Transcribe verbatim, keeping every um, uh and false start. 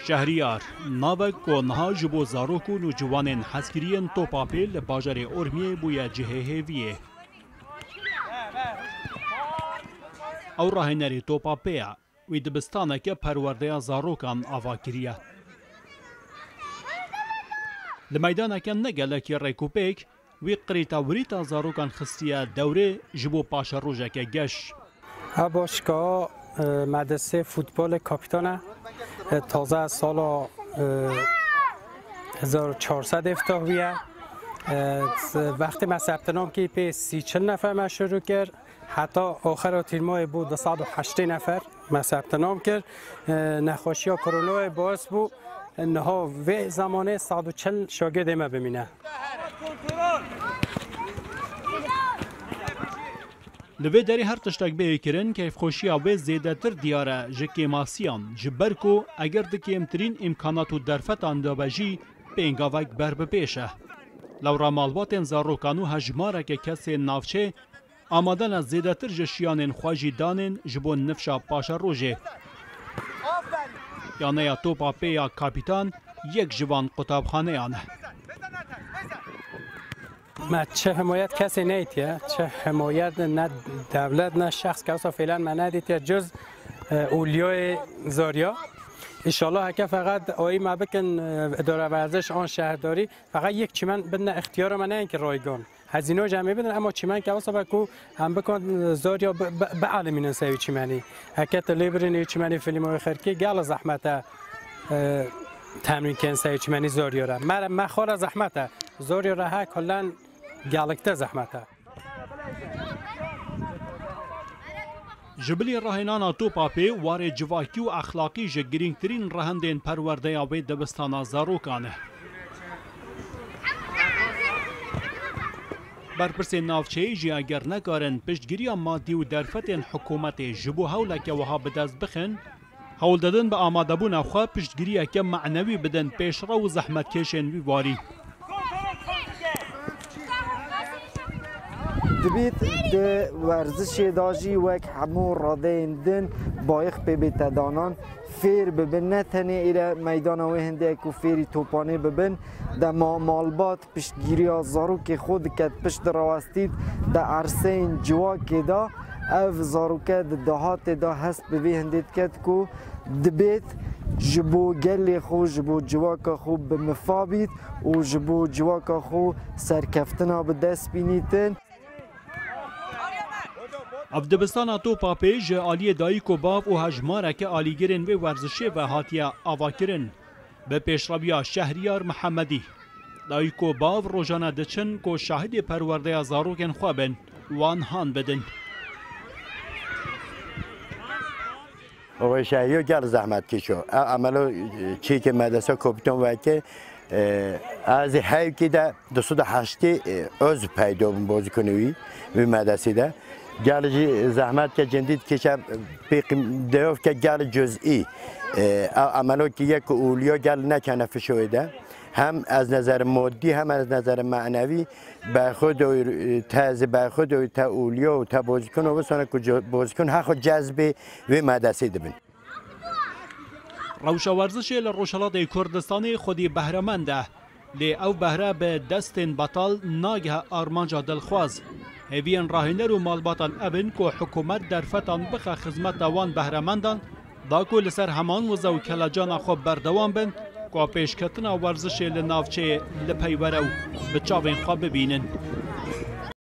Şehriyar, navek ku niha ji bo zarok û nûciwanên hezkiriyên topa pê li bajarê Urmiyê bûye cihê hêviyê. Ew rahênerê topa pê ye. Wî dibistaneke perwerdeya zarokan ava kiriye. Li meydaneke ne gelekî rêkûpêk, wî qirîta wirîta zarokan xistiye dewrê ji bo paşerojeke geş. Ev başka, e, medresê futbolê kapîtan e. E, taze sala, e, hezar û çar sed eftah bûye. E, s-, wextê me sebtinam kir pê sî çil nefer me şirû kir. Heta axira tîrmayê bû du sed û heştê nefer me sebtinam kir. E, nexweşiya koronayê baş bû, niha vê zemanê sed û çil şagirdê me bimîne. Li vê derê her tiştek bê kirin, keyfxweşiya wê zêdetir diyar e ji kêmasiyan, ji ber ku eger di kêmtirîn îmkanat û derfetan de be jî pêngavek ber bi pêş e. Lewra malbatên zarokan û hejmareke kesên navçê amade ne zêdetir ji şiyanên xwe jî danên ji bo nifşa paşerojê. Yaneya topa pê ya kapîtan yek ji van qutabxaneyan e. Me çi himayet kesê nedîtiye, çi himayet ne dewlet ne şexs kewsa fêlen me nedîtiye cuz, e, oliyayê Zarya. Înşallah heke feqet ayî me bikin, e, idare werziş an şehdarî, feqet yek çimen bidine ixtiyara me, ne enkî raygan. Hezîno jî em ê bidin, ema çimenke wisa be ku em bikin Zarya bi, bi, bielimînin ser wî çimenî. Heke tu lê birînî wî çimenî fîlmê wê xirkî, gel zehmet e, e, temrîn kirin ser wî çimenî Zarya re. Me re, me xwe re zehmet e. Zarya re he kullen geliktir zehmet e. Ji bilî rahênana topa pê, warê civakî û exlaqî ji girîngtirîn rehendên perwerdeya wê dibistana zarokan e. Berpirsên navçeyê jî eger nekarin piştgiriya madî û derfetên hikûmetê ji bo hewleke wiha bi dest bixin, hewl didin bi amadebûna xwe piştgiriyeke manewî bidin pêşrew û zehmetkêşên wî warî. Dibêt di werzişê de jî wek hemû radeyên din bayix pê bête danan, fêr bibin, ne tenê êre meydana wê hindê ye ku fêrî topanê bibin, dema malbat piştgiriya zarokê xwe diket pişt dirawestît di erseyên civakê de, ev zaroke di dahatê de hest bi vê hindê diket ku dibêt ji bo gelê xwe, ji bo civaka xwe bi mifa bît û ji bo civaka xwe serkeftina bi dest bînîtin. Ev dibistana topa pê ji aliyê dayik û bav û hejmareke alîgirên vê werzişê ve hatiye avakirin. Bi pêşrewiya Şehriyar Mihemedî, dayik û bav rojane diçin ku şahidê perwerdeya zarokên xwe bin, wan han bidin. Oxê Şehriyar gel zehmetkêş o. E, emelo, e, çîkê medrese kopiton veke, e, ez ê hevkî de du sed û heştê, e, öz peydo bûm bozikunê wî, wî medresî de. Gel jî zehmet ke cendî dikêşe, pê qîm-, deyov ke gel cuzî. E, ev emelo ki yek ûliyo gel nekene fişoyê de. Hem ez nezer modî, hem ez nezer menevî, berxwe doyur, te ez berxwe doyur, te ûliyo û te bozikun o, wisane ku co-, bozikun hexo cezbê wê medresê dibin. Rewşa werzişê li Rojhilatê Kurdistanê xwedî behremend e. Lê ew behre bi destên betal nagihe armanca dilxwaz. Hêviyên rahêner û malbatan ev in ku hikûmet derfetan bixe xizmeta wan behremendan, da ku li ser heman wiza û kelecana xwe berdewam bin, ku pêşketina werzişê li navçeyê li pey were û bi çavên xwe bibînin.